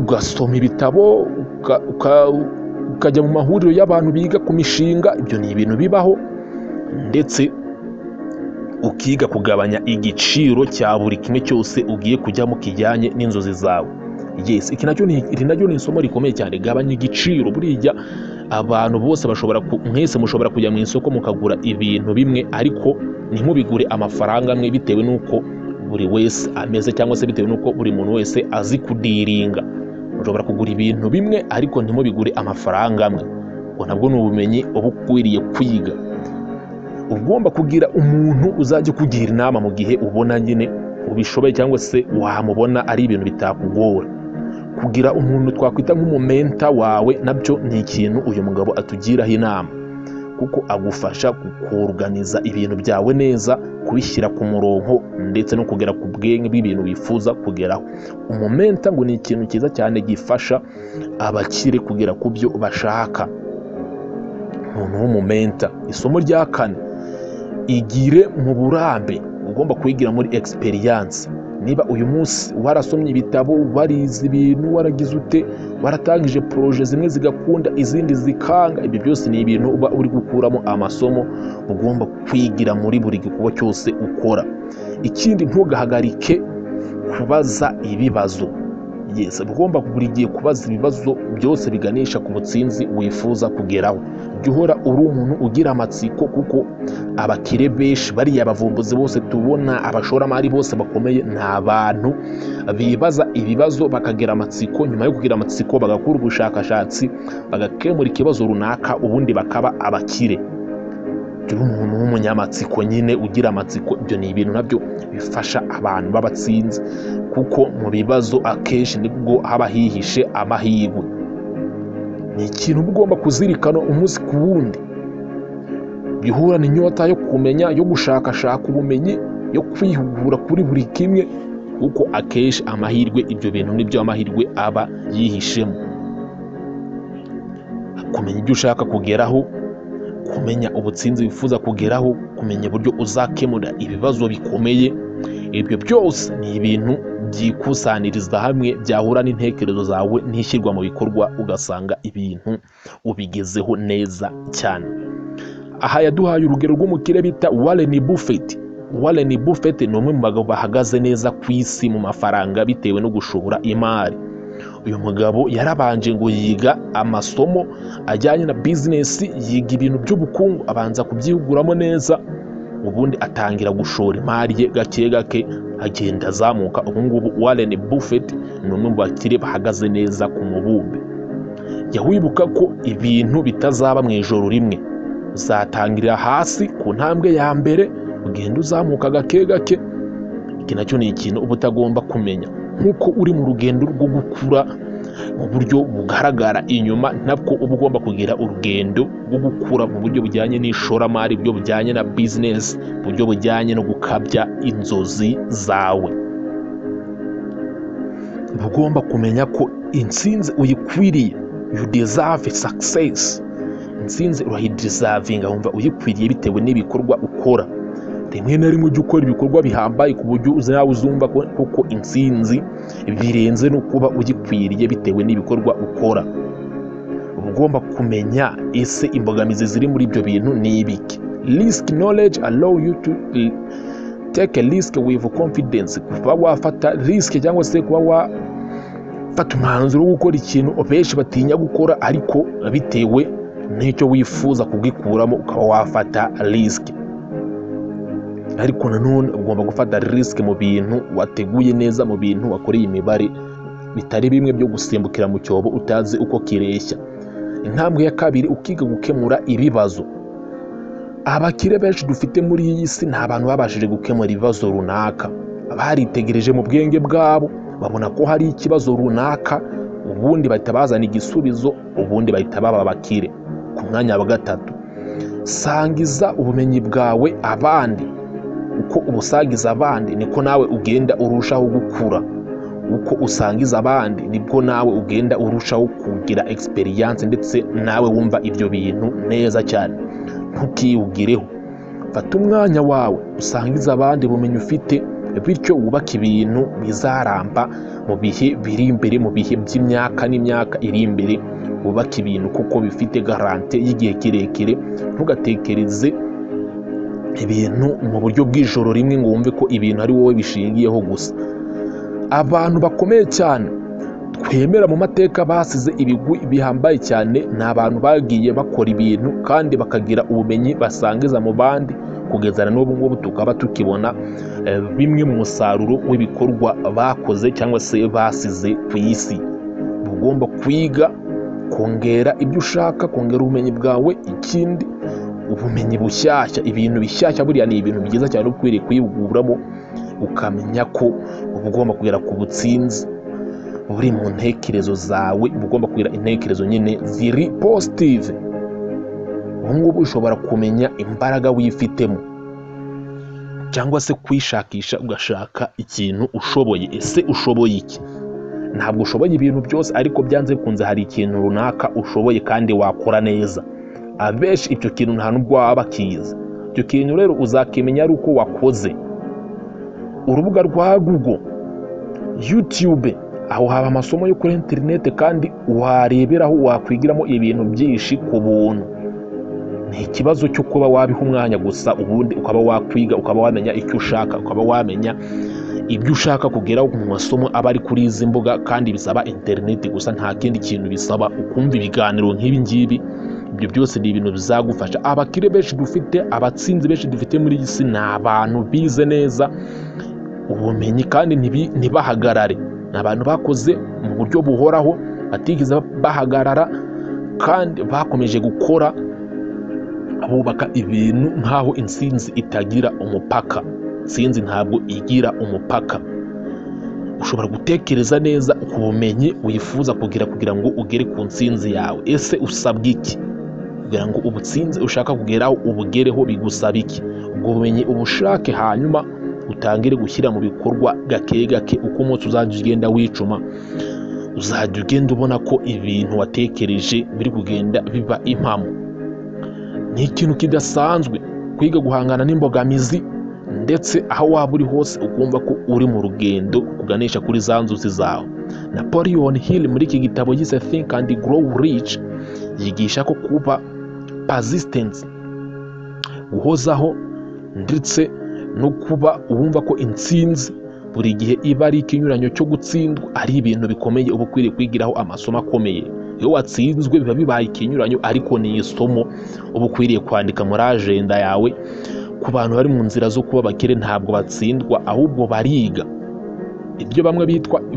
Ugasoma ibitabo, ukajya mu mahuriro y'abantu biga ku mishinga, ibyo ni ibintu bibaho, ndetse ukiga kugabanya igiciro cya buri kimwe cyose ugiye kujyamo kijyanye n'inzozi zawe. Yes, iki nacyo ni iri naryo ni isomo rikomeye cyane. Gabanya igiciro. Buriya abantu bose bashobora mwese mushobora kujya mu isoko mukagura ibintu bimwe, ariko ntimubigure amafaranga amwe, bitewe n'uko buri wese ameze cyangwa se bitewe n'uko buri muntu wese azi kudealinga. Mushobora kugura ibintu bimwe ariko ntimubigure amafaranga amwe. Ubwo nabwo ni ubumenyi uba ukwiriye kwiga. Ugomba kugira umuntu uzajya ukugira inama mu gihe ubona nyine ubishoboye cyangwa se wamubona ari ibintu bitakugora. Kugira umuntu twakwita nk'umumentor wawe nabyo ni ikintu uyu mugabo atugiraho inama, kuko agufasha kuorganiza ibintu byawe neza, kubishyira ku murongo, ndetse no kugera ku bwenge bw'ibintu wifuza kugeraho. Umumentor ngo ni ikintu cyiza cyane gifasha abakire kugera ku byo bashaka. Umuntu w'umumentor. Isomo rya kane: igire mu burambe. Ugomba kwigira muri experience. Niba uyu munsi warasomye ibitabo, warize ibintu, waragize ute, waratangije projet zimwe zigakunda izindi zikanga, ibyo byose ni ibintu uba uri gukuramo amasomo. Ugomba kwigira muri buri gikorwa cyose ukora. Ikindi, ntugahagarike kubaza ibibazo. Yes, ugomba buri gihe kubaza ibibazo byose biganisha ku butsinzi wifuza kugeraho. Jya uhora uri umuntu ugira amatsiko, kuko abakire benshi, bariya bavumbuzi bose tubona, abashoramari bose bakomeye, ni abantu bibaza ibibazo bakagira amatsiko. Nyuma yo kugira amatsiko bagakora ubushakashatsi, bagakemura ikibazo runaka, ubundi bakaba abakire. Jya uba umuntu w'umunyamatsiko nyine, ugira amatsiko. Ibyo ni ibintu nabyo bifasha abantu b'abatsinzi, kuko mu bibazo akenshi nibwo haba hihishe amahirwe. Ni ikintu uba ugomba kuzirikana umunsi ku wundi. Bihurana inyota yo kumenya, yo gushakashaka ubumenyi, yo kwihugura kuri buri kimwe, kuko akenshi amahirwe, ibyo bintu nibyo amahirwe aba yihishemo. Kumenya ibyo ushaka kugeraho, kumenya ubutsinzi wifuza kugeraho, kumenya uburyo uzakemura ibibazo bikomeye, ibyo byose ni ibintu byikusaniriza hamwe, byahura n'intekerezo zawe n'ishyirwa mu bikorwa, ugasanga ibintu ubigezeho neza cyane. Aha yaduhaye urugero rw'umukire bita Warren Buffett. Warren Buffett ni umwe mu bagabo bahagaze neza ku isi mu mafaranga bitewe no gushora imari. Uyu mugabo yarabanje ngo yiga amasomo ajyanye na business, yiga ibintu by'ubukungu, abanza kubyihuguramo neza, ubundi atangira gushora imari ye gake gake, agenda azamuka. Ubu ngubu Warren Buffett ni umwe mu bakire bahagaze neza ku mubumbe. Jya wibuka ko ibintu bitazaba mu ijoro rimwe. Uzatangirira hasi ku ntambwe ya mbere, ugenda uzamuka gake gake. Iki nacyo ni ikintu uba utagomba kumenya. Nk'uko uri mu rugendo rwo gukura mu buryo bugaragara inyuma, nabwo uba ugomba kugira urugendo rwo gukura mu buryo bujyanye n'ishoramari, buryo bujyanye na business, buryo bujyanye no gukabya inzozi zawe. Uba ugomba kumenya ko intsinzi uyikwiriye. You deserve success. Intsinzi urayideservinga, wumva uyikwiriye bitewe n'ibikorwa ukora. Rimwe na rimwe ujya ukora ibikorwa bihambaye ku buryo nawe uzumva koko intsinzi birenze no kuba ugikwiriye bitewe n'ibikorwa ukora. Uba ugomba kumenya ese imbogamizi ziri muri ibyo bintu ni ibiki. Risk knowledge allow you to take a risk with confidence. Kuba wafata risk cyangwa se kuba wafata umwanzuro wo gukora ikintu benshi batinya gukora, ariko bitewe n'icyo wifuza kugikuramo ukaba wafata risk. Ariko nanone ugomba gufata risk mu bintu wateguye neza, mu bintu wakoreye imibare, bitari bimwe byo gusimbukira mu cyobo utazi uko kireshya. Intambwe ya kabiri, ukiga gukemura ibibazo. Abakire benshi dufite muri iyi si ni abantu babashije gukemura ibibazo runaka. Baritegereje mu bwenge bwabo, babona ko hari ikibazo runaka, ubundi bahita bazana igisubizo, ubundi bahita baba abakire. Ku mwanya wa gatatu, sangiza ubumenyi bwawe abandi. Uko ubusangiza abandi niko nawe ugenda urushaho gukura. Uko usangiza abandi nibwo nawe ugenda urushaho kugira experience, ndetse nawe wumva ibyo bintu neza cyane. Ntukiwugireho, fata umwanya wawe usangize abandi ubumenyi ufite, bityo wubake ibintu bizaramba mu bihe biri imbere, mu bihe by'imyaka n'imyaka iri imbere. Wubake ibintu kuko bifite garantie y'igihe kirekire. Ntugatekereze ibintu mu buryo bw'ijoro rimwe ngo wumve ko ibintu ari wowe bishingiyeho gusa. Abantu bakomeye cyane twemera mu mateka basize ibigwi bihambaye cyane ni abantu bagiye bakora ibintu kandi bakagira ubumenyi basangiza mu bandi, kugeza na n'ubu ngubu tukaba tukibona bimwe mu musaruro w'ibikorwa bakoze cyangwa se basize ku isi. Uba ugomba kwiga kongera ibyo ushaka, kongera ubumenyi bwawe. Ikindi, ubumenyi bushyashya, ibintu bishyashya buriya ni ibintu byiza cyane ukwiriye kwihuguramo, ukamenya ko uba ugomba kugera ku butsinzi buri mu ntekerezo zawe. Uba ugomba kugira intekerezo nyine ziri positive. Ubu ngubu ushobora kumenya imbaraga wifitemo cyangwa se kwishakisha, ugashaka ikintu ushoboye. Ese ushoboye iki? Ntabwo ushoboye ibintu byose, ariko byanze bikunze hari ikintu runaka ushoboye kandi wakora neza. Abenshi icyo kintu nta nubwo baba bakizi. Icyo kintu rero uzakimenya ari uko wakoze. Urubuga rwa Google, YouTube, aho haba amasomo yo kuri interineti kandi wareberaho, wakwigiramo ibintu byinshi ku buntu. Ni ikibazo cyo kuba wabiha umwanya gusa, ubundi ukaba wakwiga, ukaba wamenya icyo ushaka, ukaba wamenya ibyo ushaka kugeraho mu masomo aba ari kuri izi mbuga. Kandi bisaba interineti gusa, nta kindi kintu bisaba. Ukumva ibiganiro nk'ibi ngibi, ibyo byose ni ibintu bizagufasha. Abakire benshi dufite, abatsinzi benshi dufite muri iyi si ni abantu bize neza ubumenyi kandi ntibahagarare. Ni abantu bakoze mu buryo buhoraho, batigeze bahagarara, kandi bakomeje gukora bubaka ibintu nk'aho intsinzi itagira umupaka. Intsinzi ntabwo igira umupaka. Ushobora gutekereza neza ku bumenyi wifuza kugira kugira ngo ugere ku ntsinzi yawe. Ese usabwa iki kugira ngo ubutsinzi ushaka kugeraho ubugereho? Bigusaba iki? Ubwo bumenyi ubushake, hanyuma utangire gushyira mu bikorwa gake gake. Uko umunsi uzajya ugenda wicuma, uzajya ugenda ubona ko ibintu watekereje biri kugenda biba impamo. Ni ikintu kidasanzwe kwiga guhangana n'imbogamizi, ndetse aho waba uri hose ukumva ko uri mu rugendo kuganisha kuri za nzozi zawe. Napoleon Hill muri iki gitabo yise Think and Grow Rich yigisha ko kuba persistent, guhozaho, ndetse no kuba wumva ko intsinzi buri gihe iba ari ikinyuranyo cyo gutsindwa, ari ibintu bikomeye uba ukwiriye kwigiraho amasomo akomeye. Iyo watsinzwe biba bibaye ikinyuranyo, ariko ni isomo uba ukwiriye kwandika muri agenda yawe. Ku bantu bari mu nzira zo kuba abakire, ntabwo batsindwa, ahubwo bariga. Ibyo bamwe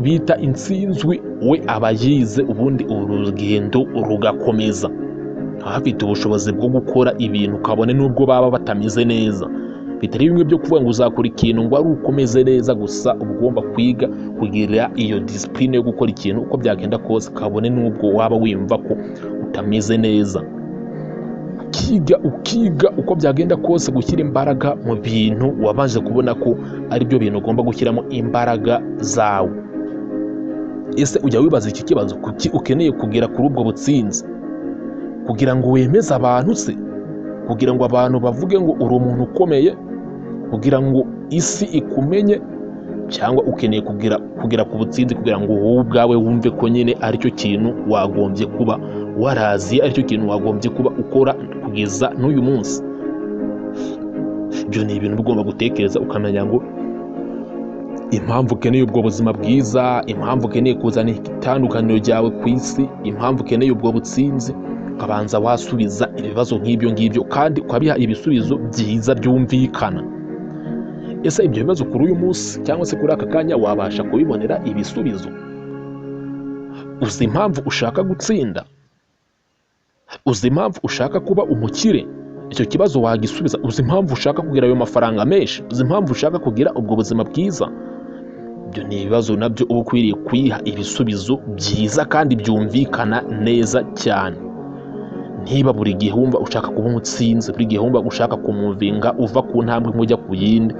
bita intsinzwi, we aba yize, ubundi urugendo rugakomeza. Baba bafite ubushobozi bwo gukora ibintu kabone n'ubwo baba batameze neza. Bitari bimwe byo kuvuga ngo uzakora ikintu ngo ari uko umeze neza gusa. Uba ugomba kwiga kugira iyo discipline yo gukora ikintu uko byagenda kose, kabone n'ubwo waba wiyumva ko utameze neza. Ukiga, ukiga uko byagenda kose, gushyira imbaraga mu bintu wabanje kubona ko ari byo bintu ugomba gushyiramo imbaraga zawe. Ese ujya wibaza iki kibazo: kuki ukeneye kugera kuri ubwo butsinzi? Kugira ngo wemeze abantu se? Kugira ngo abantu bavuge ngo uri umuntu ukomeye? kugira ngo isi ikumenye, cyangwa ukeneye kugera ku butsinzi kugira ngo wowe ubwawe wumve ko nyine aricyo kintu wagombye kuba waraziye, aricyo kintu wagombye kuba ukora kugeza n'uyu munsi? Ibyo ni ibintu ugomba gutekereza, ukamenya ngo impamvu ukeneye ubwo buzima bwiza, impamvu ukeneye kuzana itandukaniro ryawe ku isi, impamvu ukeneye ubwo butsinzi, ukabanza wasubiza ibibazo nk'ibyo ngibyo kandi ukabiha ibisubizo byiza byumvikana. Ese ibyo bibazo kuri uyu munsi cyangwa se kuri aka kanya wabasha kubibonera ibisubizo? Uzi impamvu ushaka gutsinda? Uzi impamvu ushaka kuba umukire? Icyo kibazo wagisubiza. Uzi impamvu ushaka kugira ayo mafaranga menshi? Uzi impamvu ushaka kugira ubwo buzima bwiza? Ibyo ni ibibazo nabyo uba ukwiriye kwiha ibisubizo byiza kandi byumvikana neza cyane. Niba buri gihe wumva ushaka kuba umutsinzi, buri gihe wumva ushaka kumuvinga uva ku ntambwe imwe ujya ku yindi,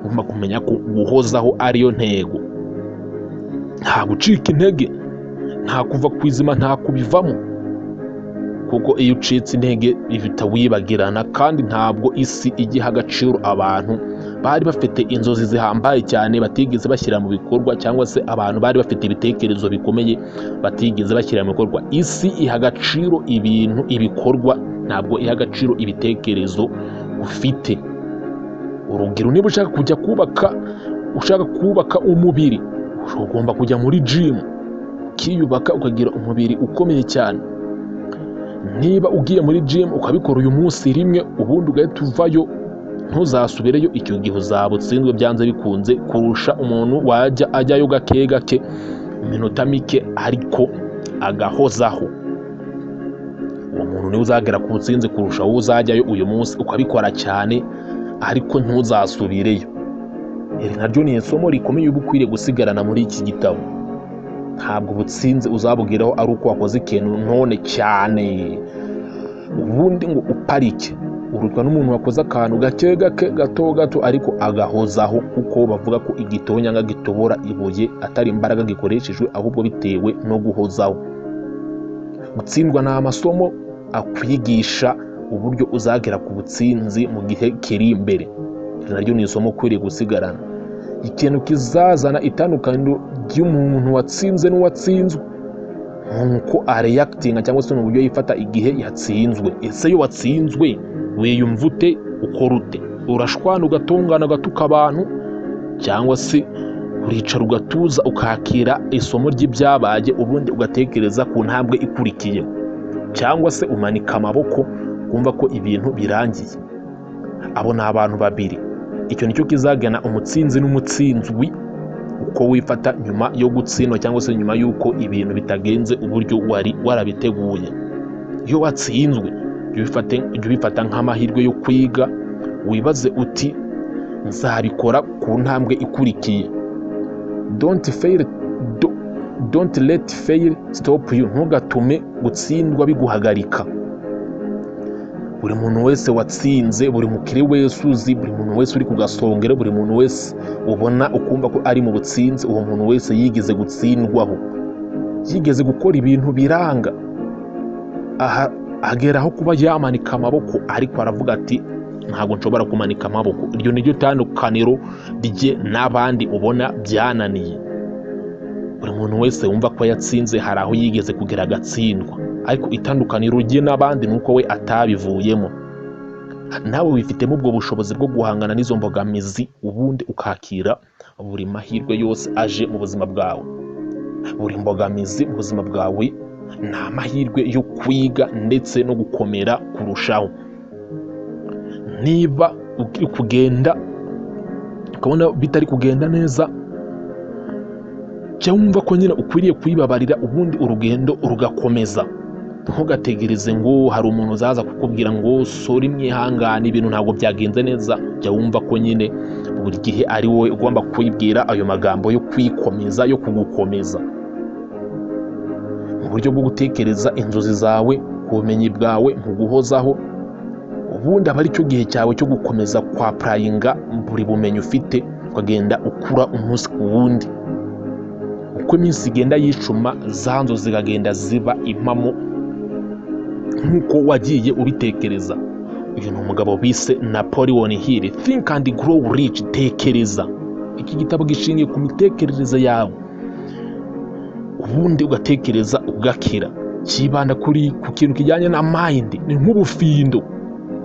ugomba kumenya ko guhozaho ariyo ntego. Nta gucika intege, nta kuva ku izima, nta kubivamo, kuko iyo ucitse intege bihita wibagirana, kandi ntabwo isi igiha agaciro abantu bari bafite inzozi zihambaye cyane batigeze bashyira mu bikorwa, cyangwa se abantu bari bafite ibitekerezo bikomeye batigeze bashyira mu bikorwa. Isi iha agaciro ibintu, ibikorwa, ntabwo iha agaciro ibitekerezo ufite. Urugero, niba ushaka kujya kubaka, ushaka kubaka umubiri, ugomba kujya muri jimu ukiyubaka, ukagira umubiri ukomeye cyane. Niba ugiye muri jimu ukabikora uyu munsi rimwe, ubundi ugahita uvayo ntuzasubireyo, icyo gihe uzaba utsinzwe byanze bikunze kurusha umuntu wajya ajyayo gake gake iminota mike ariko agahozaho. Uwo muntu niwe uzagera ku butsinzi kurusha wowe uzajyayo uyu munsi ukabikora cyane ariko ntuzasubireyo. Iri naryo ni isomo rikomeye uba ukwiriye gusigarana muri iki gitabo. Ntabwo ubutsinzi uzabugeraho ari uko wakoze ikintu none cyane ubundi ngo uparike. Urutwa n'umuntu wakoze akantu gake gake gato gato ariko agahozaho, kuko bavuga ko igitonyanga gitobora ibuye atari imbaraga gikoreshejwe, ahubwo bitewe no guhozaho. Gutsindwa ni amasomo akwigisha uburyo uzagera ku butsinzi mu gihe kiri imbere. Iri naryo ni isomo ukwiriye gusigarana. Ikintu kizazana itandukaniro ry'umuntu watsinze n'uwatsinzwe nuko areyakitinga, cyangwa se n'uburyo yifata igihe yatsinzwe. Ese iyo watsinzwe wiyumva ute? Ukora ute? Urashwana ugatongana ugatuka abantu, cyangwa se uricara ugatuza ukakira isomo ry'ibyabaye, ubundi ugatekereza ku ntambwe ikurikiye, cyangwa se umanika amaboko kumva ko ibintu birangiye? Abo ni abantu babiri. Icyo nicyo kizagana umutsinzi n'umutsinzwi, uko wifata nyuma yo gutsindwa cyangwa se nyuma y'uko ibintu bitagenze uburyo wari warabiteguye. Iyo watsinzwe jya ubifata nk'amahirwe yo kwiga, wibaze uti nzabikora ku ntambwe ikurikiye. Don't let fail stop you. Ntugatume gutsindwa biguhagarika. Buri muntu wese watsinze, buri mukire wese uzi, buri muntu wese uri ku gasongero, buri muntu wese ubona ukumva ko ari mu butsinzi, uwo muntu wese yigeze gutsindwaho, yigeze gukora ibintu biranga, aha ageraho kuba yamanika amaboko, ariko aravuga ati ntabwo nshobora kumanika amaboko. Iryo ni ryo tandukaniro rye n'abandi ubona byananiye. Buri muntu wese wumva ko yatsinze hari aho yigeze kugera agatsindwa, ariko itandukaniro rye n'abandi ni uko we atabivuyemo. Nawe wifitemo ubwo bushobozi bwo guhangana n'izo mbogamizi, ubundi ukakira buri mahirwe yose aje mu buzima bwawe. Buri mbogamizi mu buzima bwawe ni amahirwe yo kwiga ndetse no gukomera kurushaho. Niba uri kugenda ukabona bitari kugenda neza, jya wumva ko nyine ukwiriye kuyibabarira, ubundi urugendo rugakomeza. Ntugategereze ngo hari umuntu uzaza kukubwira ngo sori mwihangane ibintu ntabwo byagenze neza. Jya wumva ko nyine buri gihe ari wowe ugomba kwibwira ayo magambo yo kwikomeza, yo kugukomeza mu buryo bwo gutekereza inzozi zawe, ku bumenyi bwawe, mu guhozaho. Ubundi aba ari cyo gihe cyawe cyo gukomeza kwa purayinga buri bumenyi ufite, ukagenda ukura umunsi ku wundi. Uko iminsi igenda yicuma, za nzozi zikagenda ziba impamo nk'uko wagiye ubitekereza. Uyu ni umugabo bise Napoleon Hill, Think and Grow Rich. Tekereza, iki gitabo gishingiye ku mitekerereze yawe, ubundi ugatekereza ugakira. Kibanda ku kintu kijyanye na mind, ni nk'ubufindo.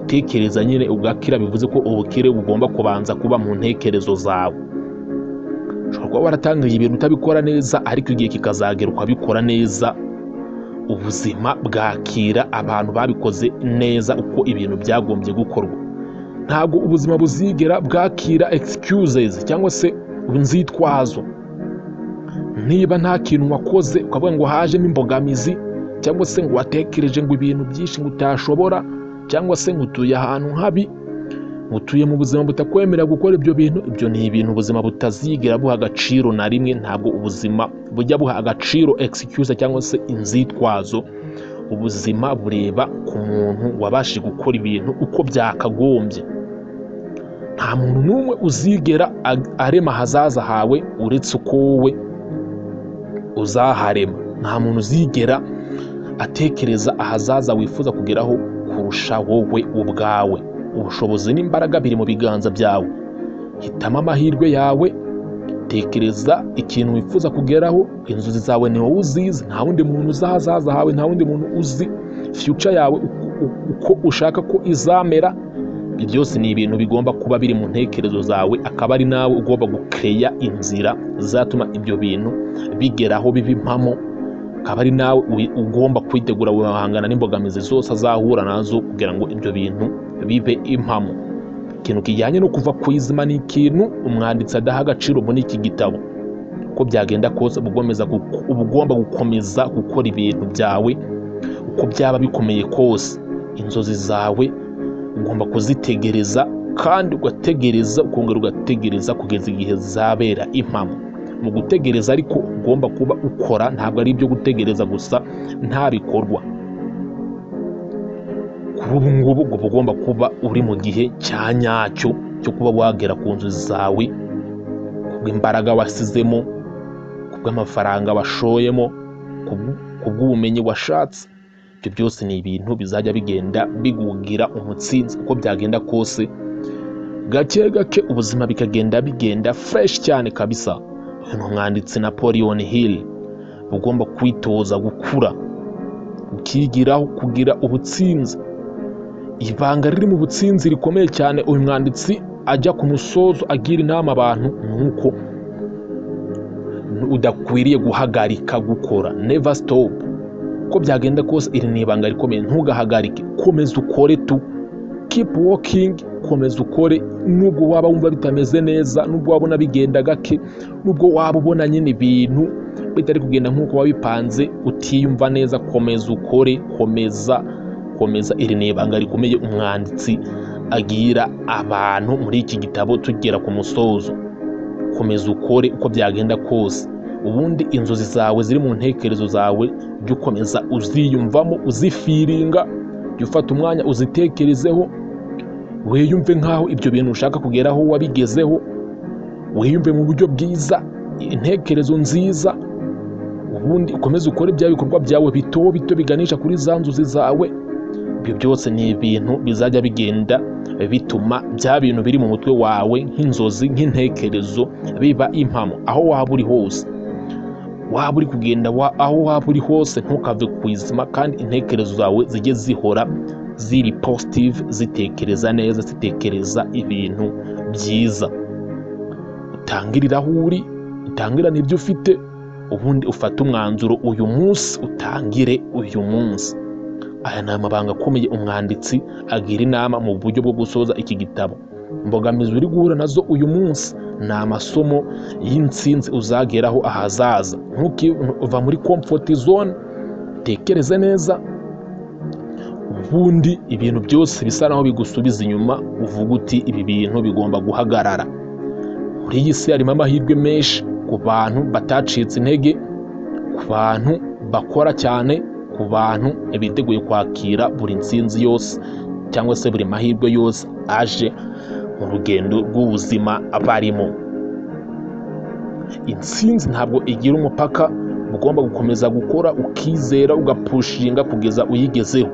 Utekereza nyine ugakira, bivuze ko ubukire bugomba kubanza kuba mu ntekerezo zawe. Ushobora kuba waratangiye ibintu utabikora neza, ariko igihe kikazagera ukabikora neza. Ubuzima bwakira abantu babikoze neza uko ibintu byagombye gukorwa. Ntabwo ubuzima buzigera bwakira excuses cyangwa se inzitwazo. Niba nta kintu wakoze ukavuga ngo hajemo imbogamizi, cyangwa se ngo watekereje ngo ibintu byinshi ngo utashobora, cyangwa se ngo utuye ahantu habi, utuye mu buzima butakwemerera gukora ibyo bintu, ibyo ni ibintu ubuzima butazigera buha agaciro na rimwe. Ntabwo ubuzima bujya buha agaciro excuse cyangwa se inzitwazo. Ubuzima bureba ku muntu wabashije gukora ibintu uko byakagombye. Nta muntu n'umwe uzigera arema ahazaza hawe uretse uko wowe uzaharema. Nta muntu uzigera atekereza ahazaza wifuza kugeraho kurusha wowe ubwawe. Ubushobozi n'imbaraga biri mu biganza byawe. Hitamo amahirwe yawe, tekereza ikintu wifuza kugeraho. Inzozi zawe ni wowe uzizi, nta wundi muntu uzi ahazaza hawe, nta wundi muntu uzi future yawe uko ushaka ko izamera. Ibyo byose ni ibintu bigomba kuba biri mu ntekerezo zawe, akaba ari nawe ugomba gukeya inzira zizatuma ibyo bintu bigeraho biba impamo, akaba ari nawe ugomba kwitegura guhangana n'imbogamizi zose azahura nazo kugira ngo ibyo bintu bibe impamo. Ikintu kijyanye no kuva ku izima ni ikintu umwanditsi adaha agaciro muri iki gitabo. Uko byagenda kose, uba ugomba gukomeza gukora ibintu byawe uko byaba bikomeye kose. Inzozi zawe ugomba kuzitegereza, kandi ugategereza, ukongera ugategereza kugeza igihe zabera impamo. Mu gutegereza ariko ugomba kuba ukora, ntabwo ari ibyo gutegereza gusa nta bikorwa. Kuri ubu ngubu uba ugomba kuba uri mu gihe cya nyacyo cyo kuba wagera ku nzozi zawe, kubw'imbaraga wasizemo, kubw'amafaranga washoyemo, kubw'ubumenyi washatse. Ibyo byose ni ibintu bizajya bigenda bigugira umutsinzi uko byagenda kose, gake gake ubuzima bikagenda bigenda fresh cyane kabisa. Uyu ni umwanditsi Napoleon Hill. Ugomba kwitoza gukura, ukigiraho kugira ubutsinzi. Ibanga riri mu butsinzi rikomeye cyane, uyu mwanditsi ajya ku musozo agira inama abantu, ni uko udakwiriye guhagarika gukora. Never stop. Uko byagenda kose, iri ni ibanga rikomeye: ntugahagarike, komeza ukore tu, keep working, komeza ukore nubwo waba wumva bitameze neza, nubwo wabona bigenda gake, nubwo waba ubona nyine ibintu bitari kugenda nk'uko wabipanze, utiyumva neza, komeza ukore, komeza, komeza. Iri ni ibanga rikomeye umwanditsi agira abantu muri iki gitabo. Tugera ku musozo, komeza ukore uko byagenda kose. Ubundi inzozi zawe ziri mu ntekerezo zawe, jya ukomeza uziyumvamo, uzifeelinga, jya ufata umwanya uzitekerezeho, wiyumve nk'aho ibyo bintu ushaka kugeraho wabigezeho, wiyumve mu buryo bwiza, intekerezo nziza. Ubundi ukomeze ukore bya bikorwa byawe bito bito biganisha kuri za nzozi zawe. Ibyo byose ni ibintu bizajya bigenda bituma bya bintu biri mu mutwe wawe nk'inzozi, nk'intekerezo, biba impamo. Aho waba uri hose, waba uri kugenda, aho waba uri hose, ntukave ku izima, kandi intekerezo zawe zijye zihora ziri positive, zitekereza neza, zitekereza ibintu byiza. Utangirire aho uri, utangirane ibyo ufite, ubundi ufate umwanzuro uyu munsi, utangire uyu munsi. Aya ni amabanga akomeye umwanditsi agira inama mu buryo bwo gusoza iki gitabo. Imbogamizi uri guhura nazo uyu munsi ni amasomo y'intsinzi uzageraho ahazaza. Ntukiva muri comfort zone, utekereze neza, ubundi ibintu byose bisa naho bigusubiza inyuma uvuga uti: "Ibi bintu bigomba guhagarara." Muri iyi si harimo amahirwe menshi ku bantu batacitse intege, ku bantu bakora cyane, ku bantu biteguye kwakira buri ntsinzi yose cyangwa se buri mahirwe yose aje mu rugendo rw'ubuzima barimo. Intsinzi ntabwo igira umupaka, ugomba gukomeza gukora, ukizera, ugapushinga kugeza uyigezeho.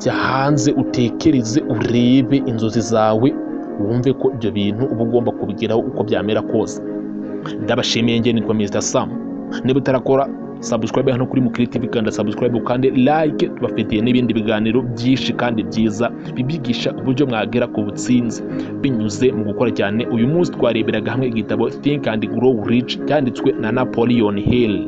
Jya hanze, utekereze, urebe inzozi zawe, wumve ko ibyo bintu uba ugomba kubigeraho uko byamera kose. Ndabashimiye. Njye nitwa Mr Sam. Niba utarakora subscribe hano kuri Mukiri TV, kanda subscribe kandi like. Tubafitiye n'ibindi biganiro byinshi kandi byiza bibigisha uburyo mwagera ku butsinzi binyuze mu gukora cyane. Uyu munsi twareberaga hamwe igitabo Think and Grow Rich cyanditswe na Napoleon Hill.